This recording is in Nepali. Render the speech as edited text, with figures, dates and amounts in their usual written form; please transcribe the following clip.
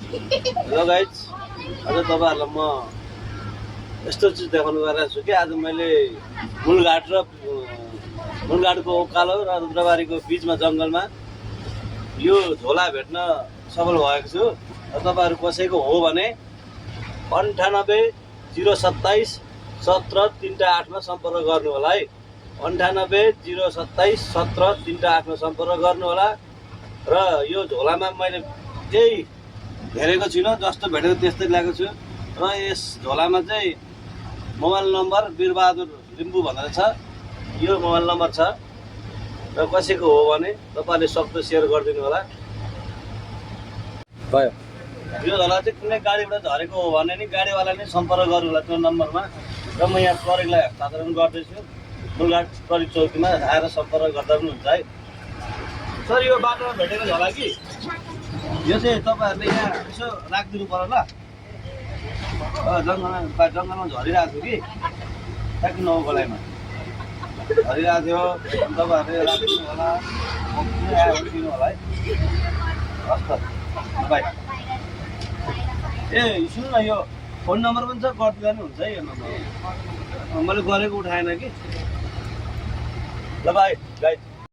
हेलो गाइज, आज तपाईँहरूलाई म यस्तो चिज देखाउनु गइरहेको छु कि आज मैले मूलघाट र मूलघाटको उकालो र रुद्रबारीको बिचमा जङ्गलमा यो झोला भेट्न सफल भएको छु। र तपाईँहरू कसैको हो भने 98 027 17 308 मा सम्पर्क गर्नु होला है। 98 027 17 308 मा सम्पर्क गर्नु होला। र यो झोलामा मैले केही हेरेको छुइनँ, जस्तो भेटेको त्यस्तै ल्याएको छु। र यस झोलामा चाहिँ मोबाइल नम्बर वीरबहादुर लिम्बू भनेर छ, यो मोबाइल नम्बर छ। र कसैको हो भने तपाईँले सक्दो सेयर गरिदिनु होला। भयो। यो झोला चाहिँ कुनै गाडीबाट झरेको हो भने नि गाडीवाला नै सम्पर्क गर्नु होला त्यो नम्बरमा। र म यहाँ प्रहरीलाई हस्तान्तरण गर्दैछु, मूलघाट प्रहरी चौकीमा आएर सम्पर्क गर्दा पनि हुन्छ है। सर, यो बाटोमा भेटेको झोला कि यो चाहिँ तपाईँहरूले यहाँ यसो राखिदिनु पर्यो ल। जङ्गलमा झरिरहेको थियो कि ट्याक्कै नौ गोलाइमा झरिरहेको थियो। तपाईँहरूले राखिदिनु होला, दिनु होला है। हस् त, बाई। ए सुन्नु न, यो फोन नम्बर पनि छ, गरिदिँदा पनि हुन्छ है यो नम्बर। मैले गरेको उठाएन कि। ल बाई गाइड।